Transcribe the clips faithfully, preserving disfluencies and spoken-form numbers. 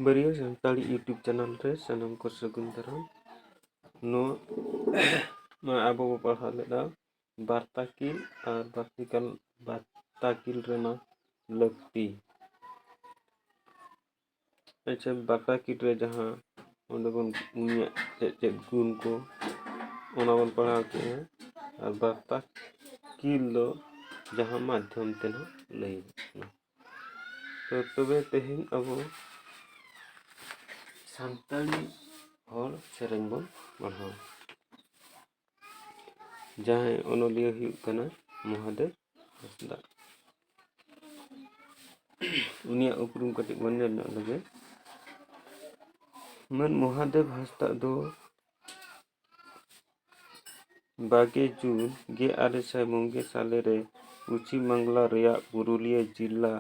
ᱵᱟᱹᱨᱭᱟᱹ Santali YouTube channel ᱨᱮ ᱥᱟᱱᱟᱢ ᱠᱚ ᱥᱟᱹᱜᱩᱱ ᱫᱟᱨᱟᱢ᱾ ᱱᱚᱣᱟ ᱢᱟ ᱟᱵᱚ ᱵᱚ ᱯᱟᱲᱦᱟᱣ ᱞᱮᱫᱟ ᱵᱟᱨᱛᱟᱠᱤᱞ ᱟᱨ ᱵᱟᱨᱛᱤᱠᱟᱞ, ᱵᱟᱨᱛᱟᱠᱤᱞ ᱨᱮᱱᱟᱜ ᱞᱟᱹᱠᱛᱤ᱾ ᱟᱪᱪᱷᱟ, ᱵᱟᱨᱛᱟᱠᱤᱞ ᱨᱮ ᱡᱟᱦᱟᱸ ᱚᱸᱰᱮ ᱵᱚᱱ ᱩᱱᱤᱭᱟᱜ ᱪᱮᱫ ᱪᱮᱫ ᱜᱩᱱ ᱠᱚ, ᱚᱱᱟ ᱵᱚᱱ ᱯᱟᱲᱦᱟᱣ ᱠᱮᱫᱼᱟ᱾ ᱟᱨ ᱵᱟᱨᱛᱟᱠᱤᱞ ᱫᱚ ᱡᱟᱦᱟᱸ ᱢᱟᱫᱽᱫᱷᱚᱢ ᱛᱮ ᱱᱟᱦᱟᱜ ᱞᱟᱹᱭ ᱠᱟᱱᱟ᱾ ᱛᱚ ᱛᱚᱵᱮ ᱛᱮᱦᱮᱧ ᱟᱵᱚ ᱥᱟᱱᱛᱟᱲᱤ ᱦᱚᱲ ᱥᱮᱨᱮᱧ ᱵᱚᱱ ᱯᱟᱲᱦᱟᱣᱟ᱾ ᱡᱟᱦᱟᱸᱭ ᱚᱱᱚᱞᱤᱭᱟᱹ ᱦᱩᱭᱩᱜ ᱠᱟᱱᱟ ᱢᱚᱦᱟᱫᱮᱵ ᱦᱟᱸᱥᱫᱟ᱾ ᱩᱱᱤᱭᱟᱜ ᱩᱯᱨᱩᱢ ᱠᱟᱹᱴᱤᱡ ᱵᱚᱱ ᱧᱮᱞ ᱧᱚᱜ ᱞᱮᱜᱮ᱾ ᱢᱟᱹᱱ ᱢᱚᱦᱟᱫᱮᱵ ᱦᱟᱸᱥᱫᱟ ᱫᱚ ᱵᱟᱜᱮ ᱡᱩᱱ ᱜᱮᱞ ᱟᱨᱮ ᱥᱟᱭ ᱢᱚᱬᱮ ᱥᱟᱞᱮ ᱨᱮ ᱯᱚᱪᱷᱤᱢ ᱵᱟᱝᱞᱟ ᱨᱮᱭᱟᱜ ᱯᱩᱨᱩᱞᱤᱭᱟᱹ ᱡᱤᱞᱟ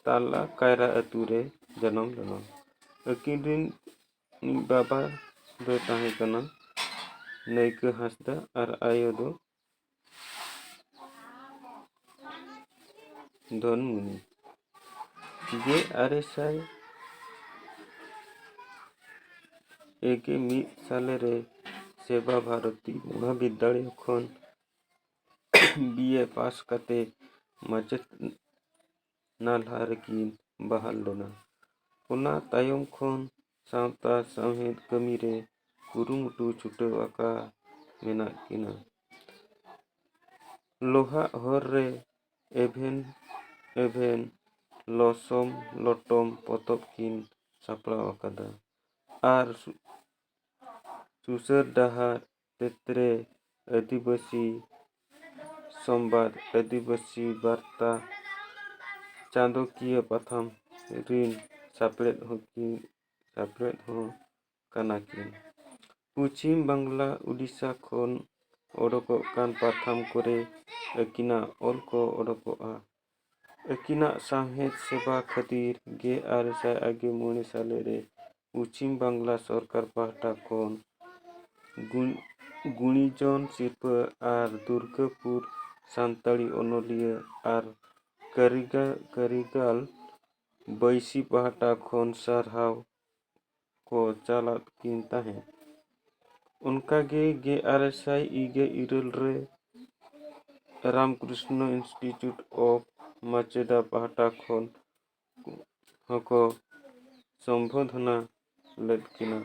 ᱛᱟᱞᱟ ᱠᱟᱭᱨᱟ ᱟᱹᱛᱩ ᱨᱮ ᱡᱟᱱᱟᱢ ᱞᱮᱱᱟ᱾ ᱟᱹᱠᱤᱱ ᱨᱤᱱ ᱢᱤᱫ ᱵᱟᱵᱟ ᱫᱚᱭ ᱛᱟᱦᱮᱸ ᱠᱟᱱᱟ ᱱᱟᱹᱭᱠᱟᱹ ᱦᱟᱸᱥᱫᱟ ᱟᱨ ᱟᱭᱳ ᱫᱚ ᱫᱷᱚᱱᱢᱩᱱᱤ᱾ ᱜᱮᱞ ᱟᱨᱮ ᱥᱟᱭ ᱮᱜᱮ ᱢᱤᱫ ᱥᱟᱞᱮ ᱨᱮ ᱥᱮᱵᱟ ᱵᱷᱟᱨᱚᱛᱤ ᱢᱚᱦᱟᱵᱤᱫᱽᱫᱟᱞᱚᱭ ᱠᱷᱚᱱ ᱵᱤ ᱮ ᱯᱟᱥ ᱠᱟᱛᱮ ᱢᱟᱪᱮᱛ ᱱᱟᱞᱦᱟ ᱨᱮᱠᱤᱱ ᱵᱟᱦᱟᱞ ᱞᱮᱱᱟ᱾ ᱚᱱᱟ ᱛᱟᱭᱚᱢ ᱠᱷᱚᱱ ᱥᱟᱶᱛᱟ ᱥᱟᱶᱦᱮᱫ ᱠᱟᱹᱢᱤ ᱨᱮ ᱠᱩᱨᱩᱢᱩᱴᱩ ᱪᱷᱩᱴᱟᱹᱣ ᱟᱠᱟ ᱢᱮᱱᱟᱜ ᱠᱤᱱᱟ᱾ ᱞᱚᱦᱟᱜ ᱦᱚᱨ ᱨᱮ ᱮᱵᱷᱮᱱ ᱮᱵᱷᱮᱱ ᱞᱚᱥᱚᱢ ᱞᱚᱴᱚᱢ ᱯᱚᱛᱚᱵ ᱠᱤᱱ ᱥᱟᱯᱲᱟᱣ ᱟᱠᱟᱫᱟ ᱟᱨ ᱥᱩ-, ᱥᱩᱥᱟᱹᱨ ᱰᱟᱦᱟᱨ ᱛᱮᱛᱨᱮ ᱟᱹᱫᱤᱵᱟᱹᱥᱤ ᱥᱚᱢᱵᱟᱫ, ᱟᱹᱫᱤᱵᱟᱹᱥᱤ ᱵᱟᱨᱛᱟ, ᱪᱟᱸᱫᱚᱠᱤᱭᱟᱹ ᱯᱟᱛᱷᱟᱢ ᱨᱤᱱ ᱥᱟᱯᱲᱮᱫ ᱦᱚᱸᱠᱤᱱ, ᱥᱟᱯᱲᱮᱫ ᱦᱚᱸ ᱠᱟᱱᱟ ᱠᱤᱱ᱾ ᱯᱚᱪᱷᱤᱢ ᱵᱟᱝᱞᱟ, ᱩᱰᱤᱥᱟ ᱠᱷᱚᱱ ᱚᱰᱚᱠᱚᱜ ᱠᱟᱱ ᱯᱟᱛᱷᱟᱢ ᱠᱚᱨᱮ ᱟᱹᱠᱤᱱᱟᱜ ᱚᱞ ᱠᱚ ᱚᱰᱚᱠᱚᱜᱼᱟ᱾ ᱟᱹᱠᱤᱱᱟᱜ ᱥᱟᱶᱦᱮᱫ ᱥᱮᱵᱟ ᱠᱷᱟᱹᱛᱤᱨ ᱜᱮᱞ ᱟᱨᱮ ᱥᱟᱭ ᱟᱨᱮ ᱜᱮᱞ ᱢᱚᱬᱮ ᱥᱟᱞᱮ ᱨᱮ ᱯᱚᱪᱷᱤᱢ ᱵᱟᱝᱞᱟ ᱥᱚᱨᱠᱟᱨ ᱯᱟᱦᱴᱟ ᱠᱷᱚᱱ ᱜᱩ-, ᱜᱩᱱᱤᱡᱚᱱ ᱥᱤᱨᱯᱟᱹ ᱟᱨ ᱫᱩᱨᱜᱟᱹᱯᱩᱨ ᱥᱟᱱᱛᱟᱲᱤ ᱚᱱᱚᱞᱤᱭᱟᱹ ᱟᱨ ᱠᱟᱹᱨᱤᱜᱟ-, ᱠᱟᱹᱨᱤᱜᱟᱞ ᱵᱟᱹᱭᱥᱤ ᱯᱟᱦᱴᱟ ᱠᱷᱚᱱ ᱥᱟᱨᱦᱟᱣ ᱠᱚ ᱪᱟᱞᱟᱫ ᱠᱤᱱ ᱛᱟᱦᱮᱸᱫ᱾ ᱚᱱᱠᱟᱜᱮ ᱜᱮᱞ ᱟᱨᱮ ᱥᱟᱭ ᱤᱨᱟᱹᱞ ᱨᱮ ᱨᱟᱢᱠᱨᱤᱥᱱᱚ Institute of ᱢᱟᱪᱮᱫᱟ ᱯᱟᱦᱴᱟ ᱠᱷᱚᱱ ᱦᱚᱸᱠᱚ ᱥᱚᱢᱵᱚᱨᱫᱷᱚᱱᱟ ᱞᱮᱫ ᱠᱤᱱᱟ᱾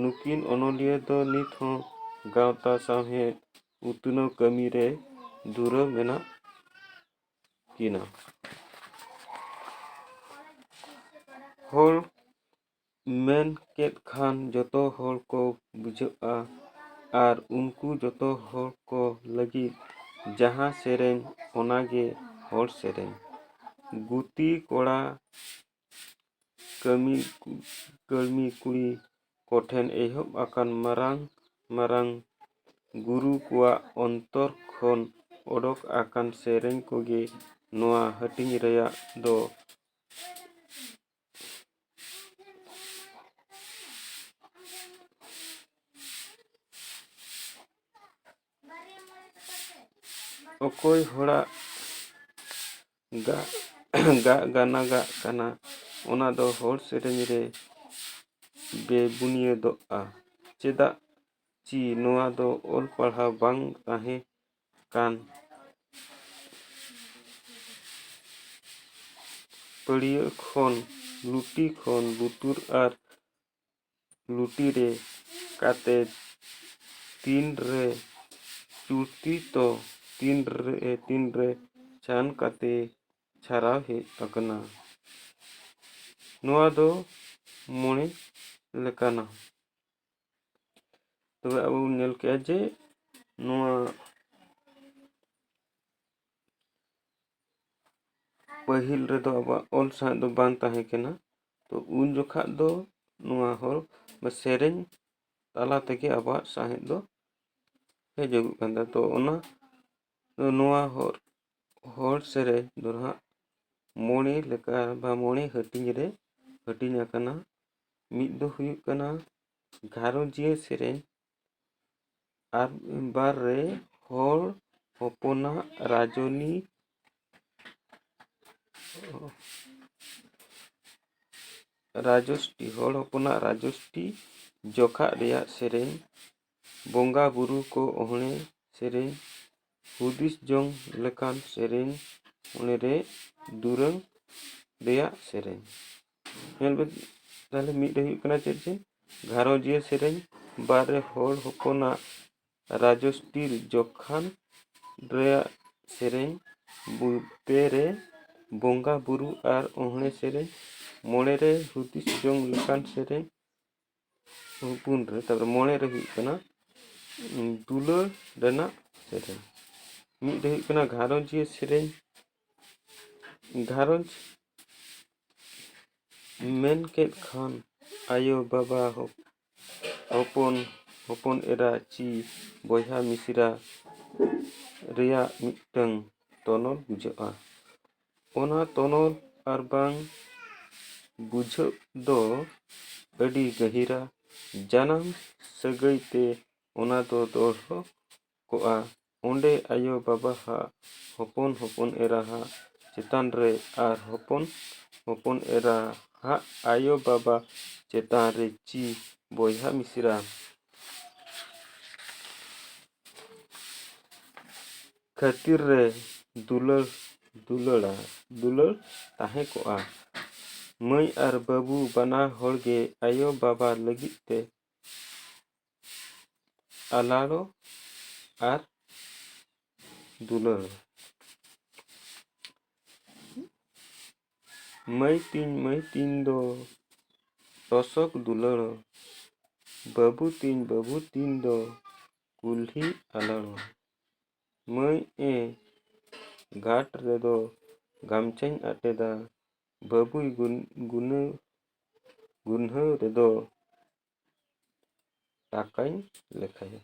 ᱱᱩᱠᱤᱱ ᱚᱱᱚᱞᱤᱭᱟᱹ ᱫᱚ ᱱᱤᱛ ᱦᱚᱸ ᱜᱟᱶᱛᱟ ᱥᱟᱶᱦᱮᱫ ᱩᱛᱱᱟᱹᱣ ᱠᱟᱹᱢᱤ ᱨᱮ ᱫᱷᱩᱨᱟᱹᱣ ᱢᱮᱱᱟᱜ ᱠᱤᱱᱟ᱾ ᱦᱚᱲ ᱢᱮᱱ ᱠᱮᱫ ᱠᱷᱟᱱ ᱡᱚᱛᱚ ᱦᱚᱲ ᱠᱚ ᱵᱩᱡᱷᱟᱹᱜᱼᱟ, ᱟᱨ ᱩᱱᱠᱩ ᱡᱚᱛᱚ ᱦᱚᱲ ᱠᱚ ᱞᱟᱹᱜᱤᱫ ᱡᱟᱦᱟᱸ ᱥᱮᱨᱮᱧ, ᱚᱱᱟᱜᱮ ᱦᱚᱲ ᱥᱮᱨᱮᱧ᱾ ᱜᱩᱛᱤ ᱠᱚᱲᱟ, ᱠᱟᱹᱢᱤ, ᱠᱟᱹᱢᱤ ᱠᱩᱲᱤ ᱠᱚᱴᱷᱮᱱ ᱮᱦᱚᱵ ᱟᱠᱟᱱ ᱢᱟᱨᱟᱝ ᱢᱟᱨᱟᱝ ᱜᱩᱨᱩ ᱠᱚᱣᱟᱜ ᱚᱱᱛᱚᱨ ᱠᱷᱚᱱ ᱚᱰᱚᱠ ᱟᱠᱟᱱ ᱥᱮᱨᱮᱧ ᱠᱚᱜᱮ ᱱᱚᱣᱟ ᱦᱟᱹᱴᱤᱧ ᱨᱮᱭᱟᱜ ᱫᱚ ᱚᱠᱚᱭ ᱦᱚᱲᱟᱜ ᱜᱟᱜ ᱜᱟᱜ ᱜᱟᱱᱟᱜᱟᱜ ᱠᱟᱱᱟ, ᱚᱱᱟ ᱫᱚ ᱦᱚᱲ ᱥᱮᱨᱮᱧ ᱨᱮ ᱵᱮᱵᱩᱱᱤᱭᱟᱹᱫᱚᱜᱼᱟ᱾ ᱪᱮᱫᱟᱜ ᱪᱤ ᱱᱚᱣᱟ ᱫᱚ ᱚᱞ ᱯᱟᱲᱦᱟᱣ ᱵᱟᱝ ᱛᱟᱦᱮᱸ ᱠᱟᱱ ᱯᱟᱹᱲᱤᱭᱟᱹ ᱠᱷᱚᱱ ᱞᱩᱴᱤ ᱠᱷᱚᱱ ᱞᱩᱛᱩᱨ ᱟᱨ ᱞᱩᱴᱤ ᱨᱮ ᱠᱟᱛᱮ ᱛᱤᱱ ᱨᱮ ᱪᱩᱲᱛᱤ ᱛᱚ ᱛᱤᱱ ᱨᱮ, ᱛᱤᱱ ᱨᱮ ᱪᱷᱟᱱ ᱠᱟᱛᱮ ᱪᱷᱟᱨᱟᱣ ᱦᱮᱡ ᱟᱠᱟᱱᱟ᱾ ᱱᱚᱣᱟ ᱫᱚ ᱢᱚᱬᱮ ᱞᱮᱠᱟᱱᱟ᱾ ᱛᱚᱵᱮ ᱟᱵᱚ ᱵᱚᱱ ᱧᱮᱞ ᱠᱮᱜᱼᱟ ᱡᱮ ᱱᱚᱣᱟ ᱯᱟᱹᱦᱤᱞ ᱨᱮᱫᱚ ᱟᱵᱚᱣᱟᱜ ᱚᱞ ᱥᱟᱶᱦᱮᱫ ᱫᱚ ᱵᱟᱝ ᱛᱟᱦᱮᱸ ᱠᱟᱱᱟ᱾ ᱛᱚ ᱩᱱ ᱡᱚᱠᱷᱟᱜ ᱫᱚ ᱱᱚᱣᱟ ᱦᱚᱲ ᱵᱟ ᱥᱮᱨᱮᱧ ᱛᱟᱞᱟ ᱛᱮᱜᱮ ᱟᱵᱚᱣᱟᱜ ᱥᱟᱶᱦᱮᱫ ᱫᱚ ᱦᱮᱡᱚᱜᱚᱜ ᱠᱟᱱ ᱛᱟᱦᱮᱸ᱾ ᱛᱚ ᱚᱱᱟ, ᱱᱚᱣᱟ ᱦᱚᱲ, ᱦᱚᱲ ᱥᱮᱨᱮᱧ ᱫᱚ ᱱᱟᱦᱟᱜ ᱢᱚᱬᱮ ᱞᱮᱠᱟ ᱵᱟ ᱢᱚᱬᱮ ᱦᱟᱹᱴᱤᱧ ᱨᱮ ᱦᱟᱹᱴᱤᱧ ᱟᱠᱟᱱᱟ᱾ ᱢᱤᱫ ᱫᱚ ᱦᱩᱭᱩᱜ ᱠᱟᱱᱟ ᱜᱷᱟᱨᱚᱸᱡᱽᱤᱭᱟᱹ ᱥᱮᱨᱮᱧ, ᱟᱨ ᱵᱟᱨ ᱨᱮ ᱦᱚᱲ ᱦᱚᱯᱚᱱᱟᱜ ᱨᱟᱡᱚᱱᱤ, ᱨᱟᱡᱚᱥᱴᱤ, ᱦᱚᱲ ᱦᱚᱯᱚᱱᱟᱜ ᱨᱟᱡᱚᱥᱴᱤ ᱡᱚᱠᱷᱟᱜ ᱨᱮᱭᱟᱜ ᱥᱮᱨᱮᱧ, ᱵᱚᱸᱜᱟ ᱵᱩᱨᱩ ᱠᱚ ᱚᱦᱬᱮ ᱥᱮᱨᱮᱧ, ᱦᱩᱫᱤᱥ ᱡᱚᱝ ᱞᱮᱠᱟᱱ ᱥᱮᱨᱮᱧ, ᱚᱸᱰᱮ ᱨᱮ ᱫᱩᱨᱟᱹᱝ ᱨᱮᱭᱟᱜ ᱥᱮᱨᱮᱧ᱾ ᱧᱮᱞ ᱵᱮᱱ, ᱛᱟᱦᱞᱮ ᱢᱤᱫ ᱨᱮ ᱦᱩᱭᱩᱜ ᱠᱟᱱᱟ ᱪᱮᱫ ᱪᱮᱫ? ᱜᱷᱟᱨᱚᱸᱡᱽᱤᱭᱟᱹ ᱥᱮᱨᱮᱧ, ᱵᱟᱨ ᱨᱮ ᱦᱚᱲ ᱦᱚᱯᱚᱱᱟᱜ ᱨᱟᱡᱚᱥᱴᱤᱨ ᱡᱚᱠᱷᱟᱱ ᱨᱮᱭᱟᱜ ᱥᱮᱨᱮᱧ, ᱵᱩ-, ᱯᱮ ᱨᱮ ᱵᱚᱸᱜᱟ ᱵᱩᱨᱩ ᱟᱨ ᱚᱦᱬᱮ ᱥᱮᱨᱮᱧ, ᱢᱚᱬᱮ ᱨᱮ ᱦᱩᱫᱤᱥ ᱡᱚᱝ ᱞᱮᱠᱟᱱ ᱥᱮᱨᱮᱧ, ᱯᱩᱱ ᱨᱮ, ᱛᱟᱨᱯᱚᱨᱮ ᱢᱚᱬᱮ ᱨᱮ ᱦᱩᱭᱩᱜ ᱠᱟᱱᱟ, ᱩᱸ, ᱫᱩᱞᱟᱹᱲ ᱨᱮᱱᱟᱜ ᱥᱮᱨᱮᱧ᱾ ᱢᱤᱫ ᱨᱮ ᱦᱩᱭᱩᱜ ᱠᱟᱱᱟ ᱜᱷᱟᱨᱚᱸᱡᱽᱤᱭᱟᱹ ᱥᱮᱨᱮᱧ, ᱜᱷᱟᱨᱚᱸᱡᱽ ᱢᱮᱱ ᱠᱮᱫ ᱠᱷᱟᱱ ᱟᱭᱳ ᱵᱟᱵᱟ ᱦᱚᱯ-, ᱦᱚᱯᱚᱱ, ᱦᱚᱯᱚᱱ ᱮᱨᱟ ᱪᱤ ᱵᱚᱭᱦᱟ ᱢᱤᱥᱨᱟ ᱨᱮᱭᱟᱜ ᱢᱤᱫᱴᱟᱝ ᱛᱚᱱᱚᱞ ᱵᱩᱡᱷᱟᱹᱜᱼᱟ᱾ ᱚᱱᱟ ᱛᱚᱱᱚᱞ ᱟᱨ ᱵᱟᱝ ᱵᱩᱡᱷᱟᱹᱜ ᱫᱚ ᱟᱹᱰᱤ ᱜᱟᱹᱦᱤᱨᱟ᱾ ᱡᱟᱱᱟᱢ ᱥᱟᱹᱜᱟᱹᱭ ᱛᱮ ᱚᱱᱟ ᱫᱚ ᱫᱚᱲᱦᱚ ᱠᱚᱜᱼᱟ᱾ ᱚᱸᱰᱮ ᱟᱭᱳ ᱵᱟᱵᱟ ᱦᱟᱜ ᱦᱚᱯᱚᱱ ᱦᱚᱯᱚᱱ ᱮᱨᱟ ᱦᱟᱜ ᱪᱮᱛᱟᱱ ᱨᱮ ᱟᱨ ᱦᱚᱯᱚᱱ ᱦᱚᱯᱚᱱ ᱮᱨᱟ ᱦᱟᱜ ᱟᱭᱳ ᱵᱟᱵᱟ ᱪᱮᱛᱟᱱ ᱨᱮ ᱪᱤ ᱵᱚᱭᱦᱟ ᱢᱤᱥᱨᱟ ᱠᱷᱟᱹᱛᱤᱨ ᱨᱮ ᱫᱩᱞᱟᱹᱲ, ᱫᱩᱞᱟᱹᱲᱟ, ᱫᱩᱞᱟᱹᱲ ᱛᱟᱦᱮᱸ ᱠᱚᱜᱼᱟ᱾ ᱢᱟᱹᱭ ᱟᱨ ᱵᱟᱹᱵᱩ ᱵᱟᱱᱟ ᱦᱚᱲ ᱜᱮ ᱟᱭᱳ ᱵᱟᱵᱟ ᱞᱟᱹᱜᱤᱫ ᱛᱮ ᱟᱞᱟᱲᱚ ᱟᱨ ᱫᱩᱞᱟᱹᱲ᱾ ᱢᱟᱹᱭ ᱛᱤᱧ, ᱢᱟᱹᱭ ᱛᱤᱧ ᱫᱚ ᱴᱚᱥᱚᱠ ᱫᱩᱞᱟᱹᱲ, ᱵᱟᱹᱵᱩ ᱛᱤᱧ, ᱵᱟᱹᱵᱩ ᱛᱤᱧ ᱫᱚ ᱠᱩᱞᱦᱤ ᱟᱞᱟᱲ᱾ ᱢᱟᱹᱭ ᱮ, ᱜᱷᱟᱴ ᱨᱮᱫᱚ ᱜᱟᱢᱪᱷᱟᱧ ᱟᱴᱮᱫᱟ, ᱵᱟᱹᱵᱩᱭ ᱜᱩᱱ-, ᱜᱩᱱᱟᱹᱣ, ᱜᱩᱱᱦᱟᱹᱣ ᱨᱮᱫᱚ ᱴᱟᱠᱟᱧ ᱞᱮᱠᱷᱟᱭᱟ᱾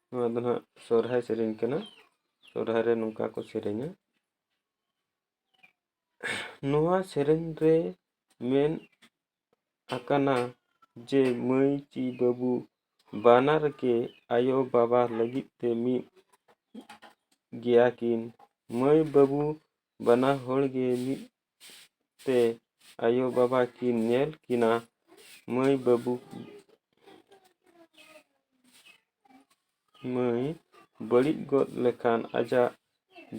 ᱱᱚᱣᱟ ᱫᱚ ᱱᱟᱦᱟᱜ ᱥᱚᱨᱦᱟᱭ ᱥᱮᱨᱮᱧ ᱠᱟᱱᱟ᱾ ᱥᱚᱨᱦᱟᱭ ᱨᱮ ᱱᱚᱝᱠᱟ ᱠᱚ ᱥᱮᱨᱮᱧᱟ᱾ ᱱᱚᱣᱟ ᱥᱮᱨᱮᱧ ᱨᱮ ᱢᱮᱱ ᱟᱠᱟᱱᱟ ᱡᱮ ᱢᱟᱹᱭ ᱪᱤ ᱵᱟᱹᱵᱩ ᱵᱟᱱᱟᱨ ᱜᱮ ᱟᱭᱳ ᱵᱟᱵᱟ ᱞᱟᱹᱜᱤᱫ ᱛᱮ ᱢᱤᱫ ᱜᱮᱭᱟ ᱠᱤᱱ᱾ ᱢᱟᱹᱭ ᱵᱟᱹᱵᱩ ᱵᱟᱱᱟ ᱦᱚᱲ ᱜᱮ ᱢᱤᱫ ᱛᱮ ᱟᱭᱳ ᱵᱟᱵᱟ ᱠᱤᱱ ᱧᱮᱞ ᱠᱤᱱᱟ᱾ ᱢᱟᱹᱭ ᱵᱟᱹᱵᱩ, ᱢᱟᱹᱭ ᱵᱟᱹᱲᱤᱡ ᱜᱚᱫ ᱞᱮᱠᱷᱟᱱ ᱟᱡᱟᱜ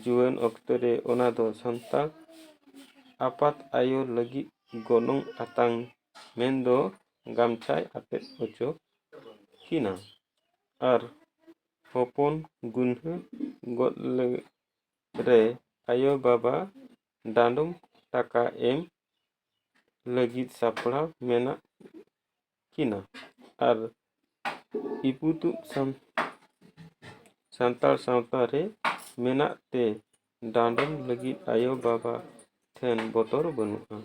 ᱡᱩᱣᱟᱹᱱ ᱚᱠᱛᱚ ᱨᱮ ᱚᱱᱟ ᱫᱚ ᱥᱟᱱᱛᱟᱲ ᱟᱯᱟᱛ ᱟᱭᱳ ᱞᱟᱹᱜᱤᱫ ᱜᱚᱱᱚᱝ ᱟᱛᱟᱝ, ᱢᱮᱱᱫᱚ ᱜᱟᱢᱪᱷᱟᱭ ᱟᱴᱮᱫ ᱚᱪᱚ ᱠᱤᱱᱟ᱾ ᱟᱨ ᱦᱚᱯᱚᱱ ᱜᱩᱱᱦᱟᱹ ᱜᱚᱫ ᱞᱮ-, ᱨᱮ ᱟᱭᱳ ᱵᱟᱵᱟ ᱰᱟᱸᱰᱚᱢ ᱴᱟᱠᱟ ᱮᱢ ᱞᱟᱹᱜᱤᱫ ᱥᱟᱯᱲᱟᱣ ᱢᱮᱱᱟᱜ ᱠᱤᱱᱟ᱾ ᱟᱨ ᱤᱯᱩᱛᱩᱜ ᱥᱟᱱ-, ᱥᱟᱱᱛᱟᱲ ᱥᱟᱶᱛᱟ ᱨᱮ ᱢᱮᱱᱟᱜ ᱛᱮ ᱰᱟᱸᱰᱚᱢ ᱞᱟᱹᱜᱤᱫ ᱟᱭᱳ ᱵᱟᱵᱟ ᱴᱷᱮᱱ ᱵᱚᱛᱚᱨ ᱵᱟᱹᱱᱩᱜᱼᱟ᱾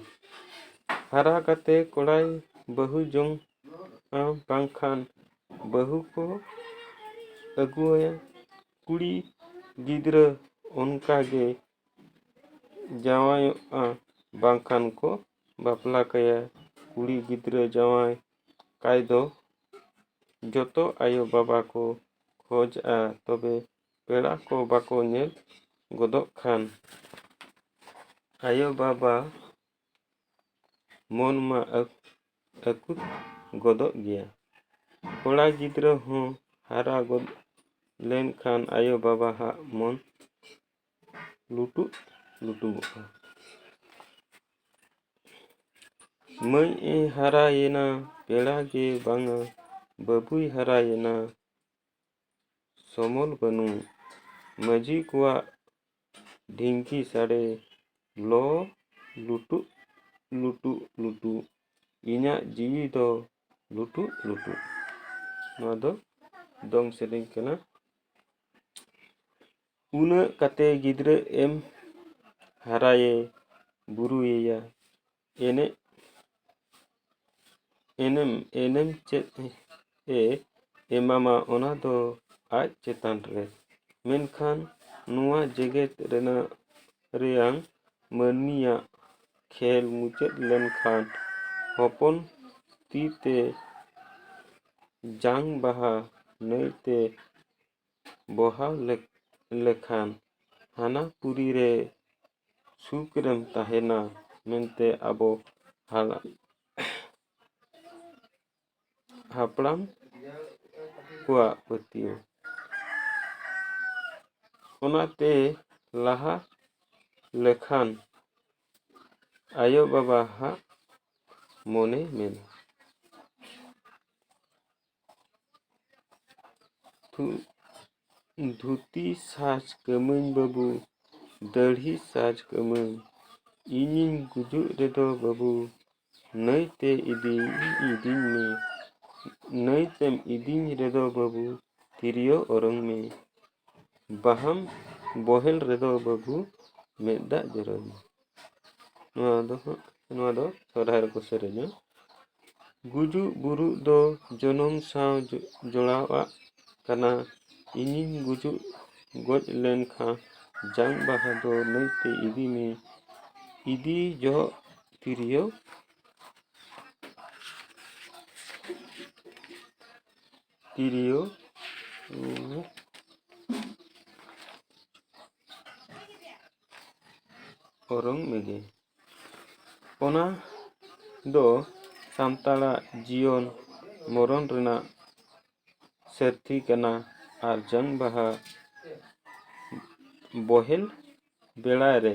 ᱦᱟᱨᱟ ᱠᱟᱛᱮ ᱠᱚᱲᱟᱭ ᱵᱟᱹᱦᱩ ᱡᱚᱝ ᱟ, ᱵᱟᱝᱠᱷᱟᱱ ᱵᱟᱹᱦᱩ ᱠᱚ ᱟᱹᱜᱩᱣᱟᱭᱟ᱾ ᱠᱩᱲᱤ ᱜᱤᱫᱽᱨᱟᱹ ᱚᱱᱠᱟ ᱜᱮ ᱡᱟᱶᱟᱭᱚᱜᱼᱟ, ᱵᱟᱝᱠᱷᱟᱱ ᱠᱚ ᱵᱟᱯᱞᱟ ᱠᱟᱭᱟ᱾ ᱠᱩᱲᱤ ᱜᱤᱫᱽᱨᱟᱹ ᱡᱟᱶᱟᱭ ᱠᱟᱭ ᱫᱚ ᱡᱚᱛᱚ ᱟᱭᱳ ᱵᱟᱵᱟ ᱠᱚ ᱠᱷᱚᱡᱽᱼᱟ, ᱛᱚᱵᱮ ᱯᱮᱲᱟ ᱠᱚ ᱵᱟᱠᱚ ᱧᱮᱞ ᱜᱚᱫᱚᱜ ᱠᱷᱟᱱ ᱟᱭᱳ ᱵᱟᱵᱟ ᱢᱚᱱ ᱢᱟ ᱟᱹᱠ-, ᱟᱹᱠᱩᱛ ᱜᱚᱫᱚᱜ ᱜᱮᱭᱟ᱾ ᱠᱚᱲᱟ ᱜᱤᱫᱽᱨᱟᱹ ᱦᱚᱸ ᱦᱟᱨᱟ ᱜᱚᱫ ᱞᱮᱱᱠᱷᱟᱱ ᱟᱭᱳ ᱵᱟᱵᱟ ᱦᱟᱜ ᱢᱚᱱ ᱞᱩᱴᱩᱜ ᱞᱩᱴᱩᱜᱚᱜᱼᱟ᱾ ᱢᱟᱹᱭ ᱮ ᱦᱟᱨᱟᱭᱮᱱᱟ, ᱯᱮᱲᱟ ᱜᱮ ᱵᱟᱝᱟ, ᱵᱟᱹᱵᱩᱭ ᱦᱟᱨᱟᱭᱮᱱᱟ, ᱥᱚᱢᱚᱞ ᱵᱟᱹᱱᱩᱜ᱾ ᱢᱟᱹᱡᱷᱤ ᱠᱚᱣᱟᱜ ᱰᱷᱤᱝᱠᱤ ᱥᱟᱰᱮ, ᱞᱚ ᱞᱩᱴᱩᱜ ᱞᱩᱴᱩᱜ ᱞᱩᱴᱩᱜ, ᱤᱧᱟᱜ ᱡᱤᱣᱤ ᱫᱚ ᱞᱩᱴᱩᱜ ᱞᱩᱴᱩᱜ᱾ ᱱᱚᱣᱟ ᱫᱚ ᱫᱚᱝ ᱥᱮᱨᱮᱧ ᱠᱟᱱᱟ᱾ ᱩᱱᱟᱹᱜ ᱠᱟᱛᱮ ᱜᱤᱫᱽᱨᱟᱹ ᱮᱢ ᱦᱟᱨᱟᱭᱮ ᱵᱩᱨᱩᱭᱮᱭᱟ, ᱮᱱᱮᱡ ᱮᱱᱮᱢ, ᱮᱱᱮᱢ ᱪᱮᱫ ᱮ ᱮᱢᱟᱢᱟ, ᱚᱱᱟ ᱫᱚ ᱟᱡ ᱪᱮᱛᱟᱱ ᱨᱮ᱾ ᱢᱮᱱᱠᱷᱟᱱ ᱱᱚᱣᱟ ᱡᱮᱜᱮᱛ ᱨᱮᱱᱟᱜ, ᱨᱮᱭᱟᱝ ᱢᱟᱹᱱᱢᱤᱭᱟᱜ ᱠᱷᱮᱞ ᱢᱩᱪᱟᱹᱫ ᱞᱮᱱᱠᱷᱟᱱ ᱦᱚᱯᱚᱱ ᱛᱤ ᱛᱮ ᱡᱟᱝ ᱵᱟᱦᱟ ᱱᱟᱹᱭ ᱛᱮ ᱵᱚᱦᱟᱣ ᱞᱮᱠ-, ᱞᱮᱠᱷᱟᱱ ᱦᱟᱱᱟ ᱯᱩᱨᱤ ᱨᱮ ᱥᱩᱠ ᱨᱮᱢ ᱛᱟᱦᱮᱱᱟ, ᱢᱮᱱᱛᱮ ᱟᱵᱚ ᱦᱟᱲᱟᱢ ᱦᱟᱯᱲᱟᱢ ᱠᱚᱣᱟᱜ ᱯᱟᱹᱛᱭᱟᱹᱣ᱾ ᱚᱱᱟᱛᱮ ᱞᱟᱦᱟ ᱞᱮᱠᱷᱟᱱ ᱟᱭᱳ ᱵᱟᱵᱟ ᱦᱟᱜ ᱢᱚᱱᱮ ᱢᱮᱱᱟ᱾ ᱫᱷᱩ- ᱫᱷᱩᱛᱤ ᱥᱟᱡᱽ ᱠᱟᱹᱢᱟᱹᱧ ᱵᱟᱹᱵᱩ, ᱫᱟᱹᱲᱦᱤ ᱥᱟᱡᱽ ᱠᱟᱹᱢᱟᱹᱧ᱾ ᱤᱧᱤᱧ ᱜᱩᱡᱩᱜ ᱨᱮᱫᱚ ᱵᱟᱹᱵᱩ, ᱱᱟᱹᱭᱛᱮ ᱤᱫᱤ ᱤᱫᱤᱧ ᱢᱮ᱾ ᱱᱟᱹᱭᱛᱮᱢ ᱤᱫᱤᱧ ᱨᱮᱫᱚ ᱵᱟᱹᱵᱩ, ᱛᱤᱨᱭᱳ ᱚᱨᱚᱝ ᱢᱮ᱾ ᱵᱟᱦᱟᱢ ᱵᱚᱦᱮᱞ ᱨᱮᱫᱚ ᱵᱟᱹᱵᱩ, ᱢᱮᱫ ᱫᱟᱜ ᱡᱚᱨᱚᱭ ᱢᱮ᱾ ᱱᱚᱣᱟ ᱫᱚ ᱦᱟᱸᱜ, ᱱᱚᱣᱟ ᱫᱚ ᱥᱚᱦᱨᱟᱭ ᱨᱮᱠᱚ ᱥᱮᱨᱮᱧᱟ᱾ ᱜᱩᱡᱩᱜ ᱵᱩᱨᱩᱜ ᱫᱚ ᱡᱚᱱᱚᱢ ᱥᱟᱶ ᱡᱚ- ᱡᱚᱲᱟᱣᱟᱜ ᱠᱟᱱᱟ᱾ ᱤᱧᱤᱧ ᱜᱩᱡᱩᱜ ᱜᱚᱡ ᱞᱮᱱᱠᱷᱟᱱ ᱡᱟᱝ ᱵᱟᱦᱟ ᱫᱚ ᱱᱟᱹᱭᱛᱮ ᱤᱫᱤ ᱢᱮ᱾ ᱤᱫᱤ ᱡᱚᱦᱚᱜ ᱛᱤᱨᱭᱳ ᱛᱤᱨᱭᱳ ᱚᱨᱚᱝ ᱢᱮᱜᱮ᱾ ᱚᱱᱟ ᱫᱚ ᱥᱟᱱᱛᱟᱲᱟᱜ ᱡᱤᱭᱚᱱ ᱢᱚᱨᱚᱱ ᱨᱮᱱᱟᱜ ᱥᱟᱹᱨᱛᱷᱤ ᱠᱟᱱᱟ᱾ ᱟᱨ ᱡᱟᱝ ᱵᱟᱦᱟ ᱵᱚᱦᱮᱞ ᱵᱮᱲᱟ ᱨᱮ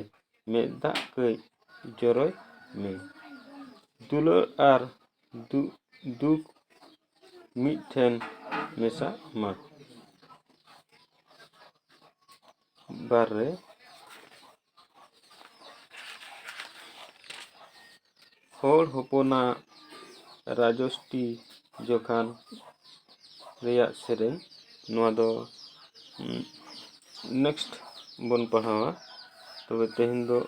ᱢᱮᱫ ᱫᱟᱜ ᱠᱟᱹᱡ ᱡᱚᱨᱚᱭ ᱢᱮ᱾ ᱫᱩᱞᱟᱹᱲ ᱟᱨ ᱫᱩ- ᱫᱩᱠ ᱢᱤᱫ ᱴᱷᱮᱱ ᱢᱮᱥᱟᱜ ᱢᱟ᱾ ᱵᱟᱨ ᱨᱮ ᱦᱚᱲ ᱦᱚᱯᱚᱱᱟᱜ ᱨᱟᱡᱚᱥᱴᱤ ᱡᱚᱠᱷᱟᱱ ᱨᱮᱭᱟᱜ ᱥᱮᱨᱮᱧ᱾ ᱱᱚᱣᱟ ᱫᱚ ᱱᱮᱠᱥᱴ ᱵᱚᱱ ᱯᱟᱲᱦᱟᱣᱟ᱾ ᱛᱚᱵᱮ ᱛᱮᱦᱮᱧ ᱫᱚ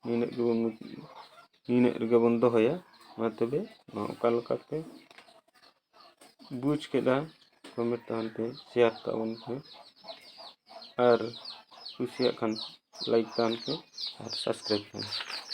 ᱱᱤᱱᱟᱹᱜ ᱜᱮᱵᱚᱱ ᱱᱤᱱᱟᱹᱜ ᱨᱮᱜᱮ ᱵᱚᱱ ᱫᱚᱦᱚᱭᱟ᱾ ᱢᱟ ᱛᱚᱵᱮ ᱱᱚᱣᱟ ᱚᱠᱟ ᱞᱮᱠᱟᱛᱮ ᱵᱩᱡᱽ ᱠᱮᱫᱟ, ᱠᱚᱢᱮᱱᱴ ᱛᱟᱵᱚᱱ ᱯᱮ, ᱥᱮᱭᱟᱨ ᱛᱟᱵᱚᱱ ᱯᱮ, ᱟᱨ ᱠᱩᱥᱤᱭᱟᱜ ᱠᱷᱟᱱ ᱞᱟᱭᱤᱠ ᱛᱟᱵᱚᱱ ᱯᱮ ᱟᱨ ᱥᱟᱵᱥᱠᱨᱟᱭᱤᱵ ᱛᱟᱵᱚᱱ ᱯᱮ᱾